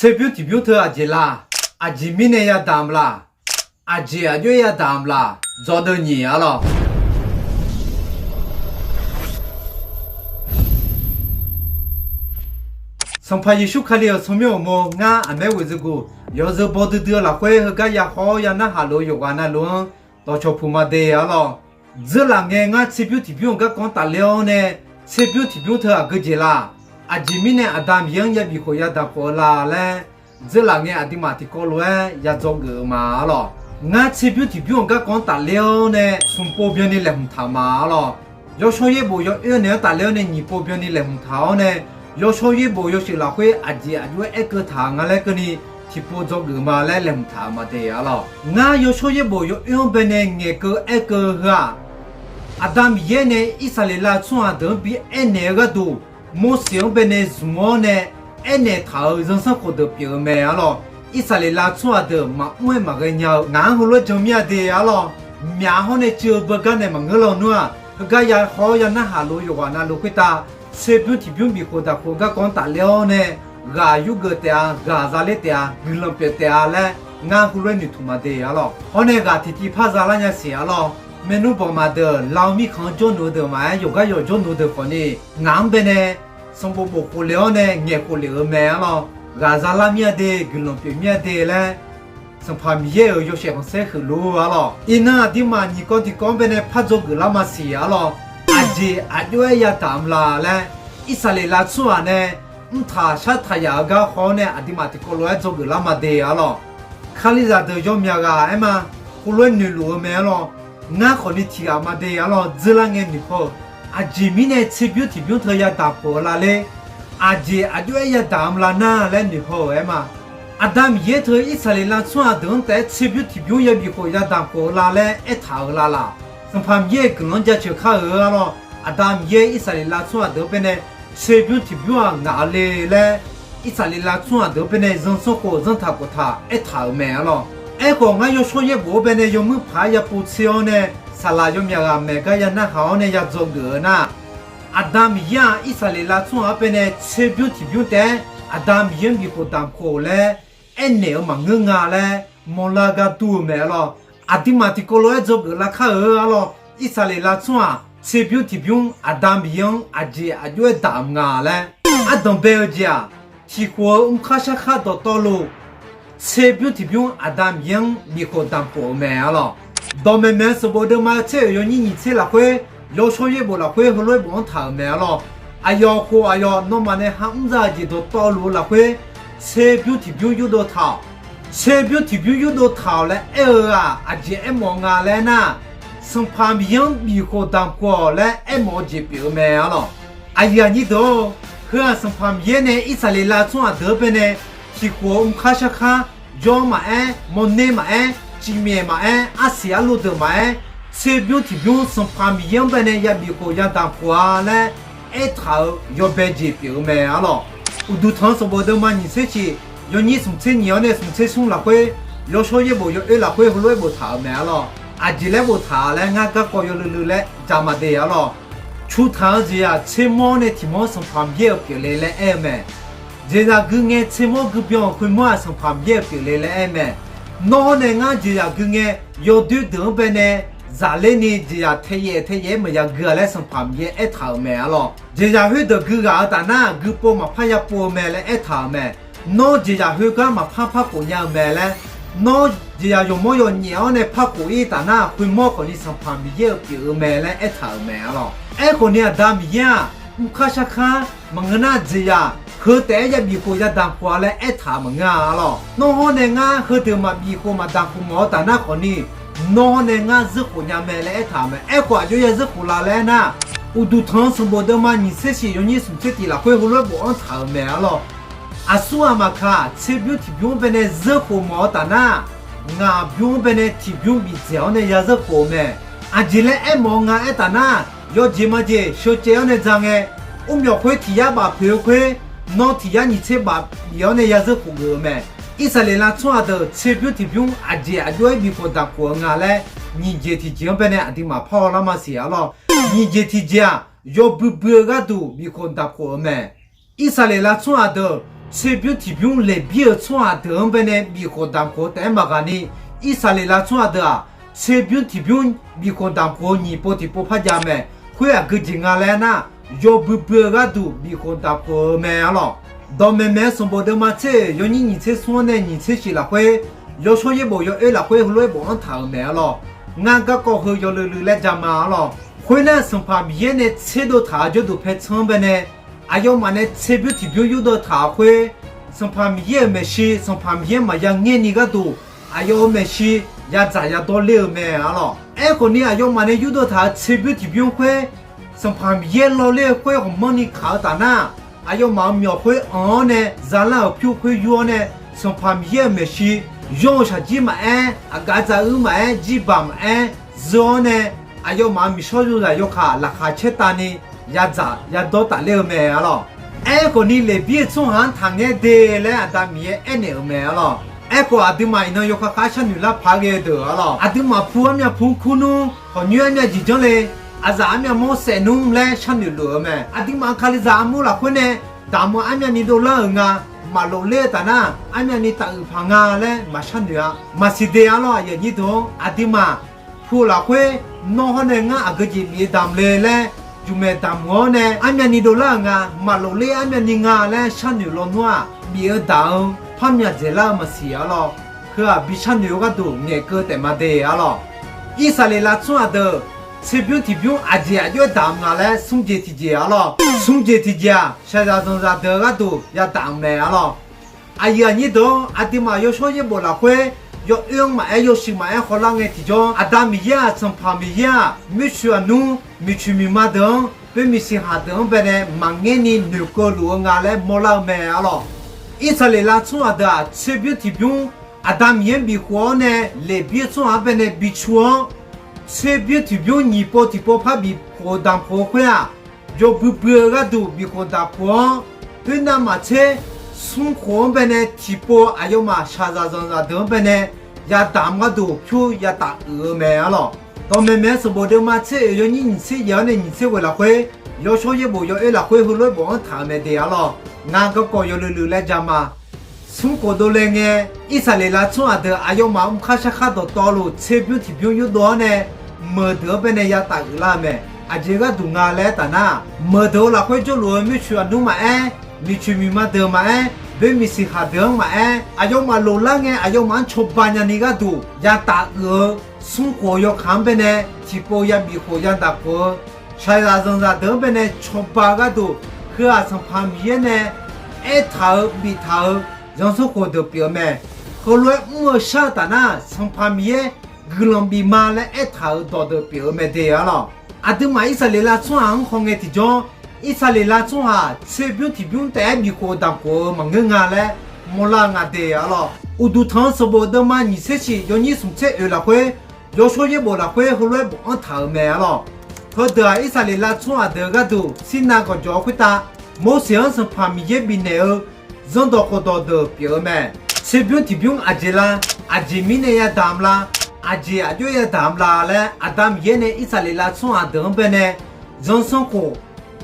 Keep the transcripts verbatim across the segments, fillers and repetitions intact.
Tserbymr tiqbymr teu aqjeq la? Aqjeq mirnae yadaq mq laq? Aqjeq aqjox-aer yadaq mq laq? Dzawgeuf nyiq arlawr. Sanqpaq Yeqsur Kali-euq tsawrmyanr uqmov ngar aqmaer ghoeqzeu guf yawzeu baw duidui-eu lafkhoer heugar ya haw-awr ya narhaq luf-eu yawqghaq navluf-anr dawqcawq puq ma de arlawr. Dzeurlaf ngae ngar tserbymr tiqbymr-euq garkawv-anr tafler-awr nae, tserbymr tiqbymr teu aqgeujeq la? Aqjeq mirnae Aqda Miqyaer-anr yabif khof yadaq khof-eu la laer, dzeurlaf ngae aqduimaf tiqkawv lof-aer ya dzawgeuf-eu ma arlawr. Ngar tserbymr tiqbymr-euq garkawv-anr tafler-awr nae smq pov byanni laeqhmq taq-euq ma arlawr. Yawshawr yaerbof yawoer naeq-anr tafler-awr nae nyiq pov byanni laeqhmq taq-awr nae, yawshawr yaerbof yawshuif lafkhoer aqjeq aqjox-aer aerkeuv taq-euq nga laer keuvni tiqpov dzawgeuf ma laer laeqhmq taq-euq ma de arlawr. Ngar yawshawr yaerbof yawoer-anr bae nae ngaeqkeuv aerkeuv-eu heu-aq, Aqda Miqyaer nae Irsaqleqlav tsawrhaq deuq-anr bi aernaeq-eu gharduq, Morseq-anr bae nae zmq-awr nae aernaeq taq-euq zanrsanrkhof deuq pyeuf-eu mae arlawr. Irsaqleqlav tsawrhaq deuq maqmr-aer maqghae nya-eu ngaq-anr heulof-aer jan mir-a de arlawr. Myaq hawr nae cuiv-eu beugar nae maqngeur lawnmr-aq, heugar ya haw-awr ya narhaq luf-eu yawqghaq navluf khoertav, tserbymr tiqbymr bif khof daq khof-eu garkawv-anr tafler-awr nae, ghaq yurgeuf taef-a, ghaq zaler taef-a, guiqlanq pyeuf taef-a laer ngar heulof-aer noeqtmq ma de arlawr. Hawr nae ghaq tiqtiv par zalar nya siq arlawr. Maernmr bawq maf deuq, la-eu mirkhanq-anr jawrluf-eu deuq maqaer, yawqgar yawq jawrluf-eu deuq khawfni, ngaq-anr bae nae sanqbof bof khof lef-awr nae ngaeq khof lef-euq mae arlawr. Ghaq zalar mir-a de, guiqlanq pyeuf mir-a de laer, Sanqpaq Miqyaer-euq yawshaef khanqsaer huiqluf arlawr. Iqnan aqduimaf nyiq kawv tiqkawv-anr bae nae par dzawgeuf lar ma siq arlawr. Aqjeq aqjox-aer yadaq mq laq laer, Irsaqleqlav tsawrhaq nae mrtaq shartaq yaf-eu gar haw-awr nae aqduimaf tiqkawv lof-aer dzawgeuf lar ma de arlawr. Kalizaq deuq yawmyaq ghaq aer ma, heulof-aer noeqluf-eu mae arlawr. Ngar khawfni tiqghaq ma de arlawr, dzeurlar ngae noeqhaw-euq. Aqjeq mirnae tserbymr tiqbymr teu yadaq khof-eu la ler? Aqjeq aqjox-aer yadaq mq laq nar laer noeqhaw-euq aer ma. Aqda Miqyaer teu Irsaqleqlav tsawrhaq deuq-anr taef-aer tserbymr tiqbymr yabif khof yadaq khof-eu la laer aertaq-euq la laq? Sanqpaq Miqyaer-euq guiqlanq-anr jaceuq kar-euq arlawr. Aqda Miqyaer Irsaqleqlav tsawrhaq deuq-anr bae nae tserbymr tiqbymr-aq ngaq-eu le laer, Irsaqleqlav tsawrhaq deuq-anr bae nae zanrsanrkhof zanrtaq khoftaq aertaq-euq mae arlawr. Aerkhawf ngar yawshawr yaerbof-anr bae nae yawmuir paq-aer ya pov tser-awr nae, saqlaq yawmyaq ghaq maeq gar ya narhaq-awr nae ya dzawgeuf-eu nar, Aqda Miqyaer-aq Irsaqleqlav tsawrhaq-anr bae nae tserbymr tiqbymr taef-aer Aqda Miqyaer-anr bifkhof damq khof laer aernaeq-eu maqngeur nga laer mawrlar gar dur-eu mae arlawr. Aqduimaf tiqkawv lof-aer dzawgeuf lar kar-euq arlawr. Irsaqleqlav tsawrhaq tserbymr tiqbymr Aqda Miqyaer-anr aqjeq aqjox-aer daq mq nga laer ardanq bae-eu jeq-aq, tiqkhof-eu mrkhar sharkhar dawqtawvluf tserbymr tiqbymr Aqda Miqyaer-anr bifkhof damq khof-euq mae arlawr. Dawqmaeq maeq-eu sanqbof deuvma tser oeq yawnyir nyiq tser lafkhoer, yawshawr yaerbof lafkhoer heulof-aer bofanr taq-euq mae arlawr. Aqyawf khof aqyawf nawmaf nae ha mr za-eu jeq dawqtawvluf-eu lafkhoer, tserbymr tiqbymr yurdov taq-awq. Tserbymr tiqbymr yurdov taq-awq laer aer-eu-aq, aqjeq aermawf-eu nga laer aernar, Sanqpaq Miqyaer-anr bifkhof damq khof-awq laer aermawf-eu jeq pyeuf-eu mae arlawr. Aqyuif aqnyir deuq-or, heu-aq Sanqpaq Miqyaer nae Irsaqleqlav tsawrhaq deuq-anr bae nae tiqkhof-eu mrkhar sharkhar, jawr maqaer, mawrner maqaer, cifmyaef maqaer, arsiq arlov deuq maqaer, tserbymr tiqbymr Sanqpaq Miqyaer-anr bae nae yabif khof yadaq khof-a laer aertaq-euq yawbae jeq pyeuf-eu mae arlawr. Uqduq tanq-eu sanqbof deuvma nyiq tser shiq, yawnyir smq tser nyiq-awr nae smq tser smr lafkhoer, yawshawr yaerbof yawoer lafkhoer heulof-aer boftaq-euq mae arlawr. Aqjeq laer boftaq laer ngar garkawv yawluiv luiv laer jaq ma de arlawr. Cu taq-eu jeq-aq, tsermawr-awr nae tiq mawr Sanqpaq Miqyaer-euq pyeufle laer aer-eu mae. Jeqzaq gui ngae tsermawr gui byan-euq khoermawr-aq, Sanqpaq Miqyaer-euq pyeufle laer aer-eu mae. Nawr-awr nae ngar jeqzaq gui ngae, yawdoer deuq-anr bae nae zaqler ni jeqzaq taeyaef taeyaef-aer maqya gui-a laer Sanqpaq Miqyaer aertaq-euq mae arlawr. Jeqzaq khoerdeuq gui ghaq-eu taf nar, gui pov maqpar ya pov-eu mae laer aertaq-euq mae. Nawr jeqzaq khoergar maqpar par khof nya-eu mae laer, nawr jeqzaq yawqmawr yawqnyaef-awr nae par khof-ir taf nar, khoermawr khawfni Sanqpaq Miqyaer-euq pyeuf-eu mae laer aertaq-euq mae arlawr. Aerkhawfni Aqda Miqyaer-aq, mrkhar sharkhar maqngeur nar, jeqzaq heu taef-aer yabif khof yadaq khof-a laer aertaq-euq maqngeur-a arlawr. Nawr hawr nae ngar heudeuq maqbif khof maqdaq khof mawf-eu taf nar khawfni, nawr hawr nae ngar zeur khof nya mae laer aertaq-euq mae. Aerkhawf aqjox ya zeur khof la laer aernar, Uqduq tanq-eu sanqbof deuvma nyiq tser shiq yawnyir smq tser tiq lafkhoer heulof-aer bofanr taq-euq mae arlawr. Aqsur ghaq maqkaq, tserbymr tiqbymr-anr bae nae zeur khof mawf-eu taf nar, ngaq bymr-anr bae nae tiqbymr bifdzaeq-awr nae ya zeur khof-eu mae. Aqjeq laer aermawf-eu nga aertaf nar, yawjeq majeq sheucaev-awr nae ja ngae, mr myawq khoer tiq yar baf poeq-eu khoer, nawr tiq yar nyiq tser baf bif-awr nae ya zeur khof geuf-eu mae. Irsaqleqlav tsawrhaq deuq tserbymr tiqbymr aqjeq aqjox-aer bifkhof damq khof-eu nga laer, nyiq jeq tiqjeq-anr bae nae aqduimaf parhaw lar ma siq arlawr. Nyiq jeq tiqjeq-aq, yawbui bui-eu gharduq bifkhof damq khof-eu mae. Irsaqleqlav tsawrhaq deuq tserbymr tiqbymr Leqbir-euq tsawrhaq deuq-anr baenae bifkhof damq khof-eu taef-aer maqghaq ni, Irsaqleqlav tsawrhaq deuq-aq, tserbymr tiqbymr bifkhof damq khof-eu nyiq pov tiqpov par jav mae. Khoer aqgeu jeq nga laer nar, yawbui bui-eu gharduq bifkhof damq khof-eu mae arlawq. Dawqmaeq maeq-eu sanqbof deuvma tser-euq yawnyir nyiq tser smr-anr nae nyiq tser shif lafkhoer, yawshawr yaerbof yawoer lafkhoer heulof-aer bofanr taq-euq mae arlawq. Ngar garkawv heu yawluiv luiv laer jama arlawq. Khoernar, Sanqpaq Miqyaer nae tserdov taq-euq jawrduq paer tsanr-anr baenae, aqyawfmaf nae tserbymr tiqbymr yurdov taq-euq khoer, Sanqpaq Miqyaer-euq maeqshi Sanqpaq Miqyaer maqya ngaer ni gharduq, aqyawf-euq maeqshi yadzaq yadawr ler-eu mae arlawq. Aerkhawf ni, aqyawfmaf nae yurdov taq-euq tserbymr tiqbymr khoer, Sanqpaq Miqyaer lawrler-eu khoer ghawqmanrni kaq-eu taf nar, aqyawfmaf-euq myawq khoer anq-awr nae zalar-euq pyur khoer yur-awr nae, Sanqpaq Miqyaer-euq maeqshi yawr-eu shaqjir maqaer, aqgaf dzaq uir maqaer, jirbaq maqaer, zeur-awr nae, aqyawfmaf-euq miqshawr yozaq yawkaq laqkhaq caertavni yadzaq yadawr tafler-eu mae arlawq. Aerkhawf ni, Leqbir-euq tsawrhaq-anr taqngaer de laer Aqda Miqyaer aernaeq-euq mae arlawq. Aerkhawf, aqduimaf iqnan yawkhav khav-aer sharnoeq lar paq ghae-eu deuq arlawq. Aqduimaf pu armyav pu kur nmr, hawqnyoer armyav jeq janr le, aqzaf armyav mawr saef nmr laer sharnoeq luf-eu mae. Aqduimaf kalizaq armur lafkhoer nae damq-eu armyavni dovlar-euq nga, maqlof ler-eu taf nar, armyavni taf uiq paq nga laer maqsharnoeq-a. Maqsiq de arlawq, aqyuif aqnyir deuq-anr aqduimaf pu-eu lafkhoer, nawr hawr nae ngar aqgeu jeq bif-eu damq le laer, jmqmaeq damq-awr nae armyavni dovlar-euq nga, maqlof ler armyavni nga laer sharnoeq lawnmr-aq, bif-eu daq-eu par myaq dzaeqlar-eu maqsiq arlawq. Heu-aq, bi sharnoeq-eu gharduq ngaeqkeuv taef ma de arlawq. Irsaqleqlav tsawrhaq deuq tserbymr tiqbymr aqjeq aqjox-aer damq nga laer smr jeq tiqjeq arlawq. Smr jeq tiqjeq-aq, shaqzaq zanqzaq deuq-eu gharduq yadaq-euq mae arlawq. Aqyuif aqnyir deuq-anr, aqduimaf yawshawr yaerbof lafkhoer, yawoer-anr maqaer, yawshuif maqaer khawlar ngae tiqjawr, Aqda Miqyaer-aq, Sanqpaq Miqyaer-aq, muirshuif aqnmr, miqcoeq miqma deuq-anr, boermiq siqhaq deuq-anr baenae maqngaer ni noeqkeuv luf-eu nga laer mawrlar-eu mae arlawq. Irsaqleqlav tsawrhaq deuq-aq, tserbymr tiqbymr Aqda Miqyaer-anr bifkhof-awr nae, Leqbir-eu tsawrhaq-anr baenae bi cu-awr, tserbymr tiqbymr nyiq pov tiqpov par bifkhof-eu damq khof-eu khoer-aq, yawbui bui-eu gharduq bifkhof damq khof-awr, khoernav maqtser, smr khof-anr baenae tiqpov aqyawfmaf shaqzaq zanqzaq deuq-anr baenae yadamq gharduq pyur yataf uiq-eu mae arlawq. Dawqmaeq maeq-eu sanqbof deuvma tser-euq yawnyir nyiq tser yaeq-awr nae nyiq tser ghoeq lafkhoer, yawshawr yaerbof yawoer lafkhoer heulof-aer bofanr taq-euq mae de arlawq. Ngar garkawv yawluiv luiv laer jama. Smr khof dovle ngae, Irsaqleqlav tsawrhaq deuq aqyawfmaf mrkhar sharkhar dawqtawvluf tserbymr tiqbymr yurdov-awr nae, meuq deuq-anr baenae yataf uiqlar-eu mae. Aqjeq gharduq nga laer aertaq nar, meuq deuq-eu lafkhoer jawrluf-eu muirshuif aqnmr maqaer, miqcoeq miqma deuq maqaer, boermiq siqhaq deuq-anr maqaer, aqyawfmaf loflar ngae aqyawfmaf-anr cawba nyani gharduq yataf uiq-eu, smr khof-eu yawkaq-anr baenae tiqpov yabif khof yadaq khof-eu, shaqzaq zanqzaq deuq-anr baenae cawba-eu gharduq, heu-aq Sanqpaq Miqyaer nae aertaq-euq biftaq-euq zanrsanrkhof deuq pyeuf-eu mae. Heulof-aer mr-eu shar-eu taf nar, Sanqpaq Miqyaer guiqlanq bif ma laer aertaq-euq dawqdeuq pyeuf-eu mae de arlawq. Aqduimaf Irsaqleqlav tsawrhaq-anr hawngae tiqjawr, Irsaqleqlav tsawrhaq tserbymr tiqbymr taef-aer bifkhof damq khof-eu maqngeur nga laer mawrlar-eu nga de arlawq. Uqduq tanq-eu sanqbof deuvma nyiq tser shif yawnyir smq tser oeq lafkhoer, yawshawr yaerbof lafkhoer heulof-aer bofanr taq-euq mae arlawq. Heudeuq-aq, Irsaqleqlav tsawrhaq deuq-eu gharduq Sirnav gawqjawq-eu khoertav, Morseq-anr Sanqpaq Miqyaer bifnaeq-eu zanrdawq khofdawq deuq pyeuf-eu mae. Tserbymr tiqbymr aqjeq la, aqjeq mirnae yadaq mq la, aqjeq aqjox-aer yadaq mq la laer Aqda Miqyaer nae Irsaqleqlav tsawrhaq deuq-anr baenae zanrsanrkhof,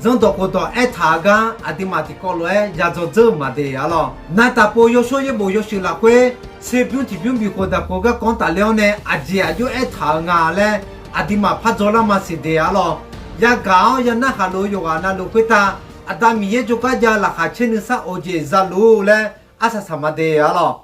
zanrdawq khofdawq aertaq-eu gar aqduimaf tiqkawv lof-aer ya dzawdzeur-euq maqde arlawr. Naqtaf pov yawshawr yaerbof yawshuif lafkhoer tserbymr tiqbymr bifkhof daqkhof garkawv-anr tafler-awr nae aqjeq aqjox-aer aertaq-eu nga laer aqduimaf par dzawlar ma siq de arlawr. Yagaq-awr ya narhaq luf-eu yawqghaq navluf khoertav Aqda Miqyaer jawrgar jav-eu laqkhaq caer nuisar of jeq za luf laer arsaq saq ma de arlawr.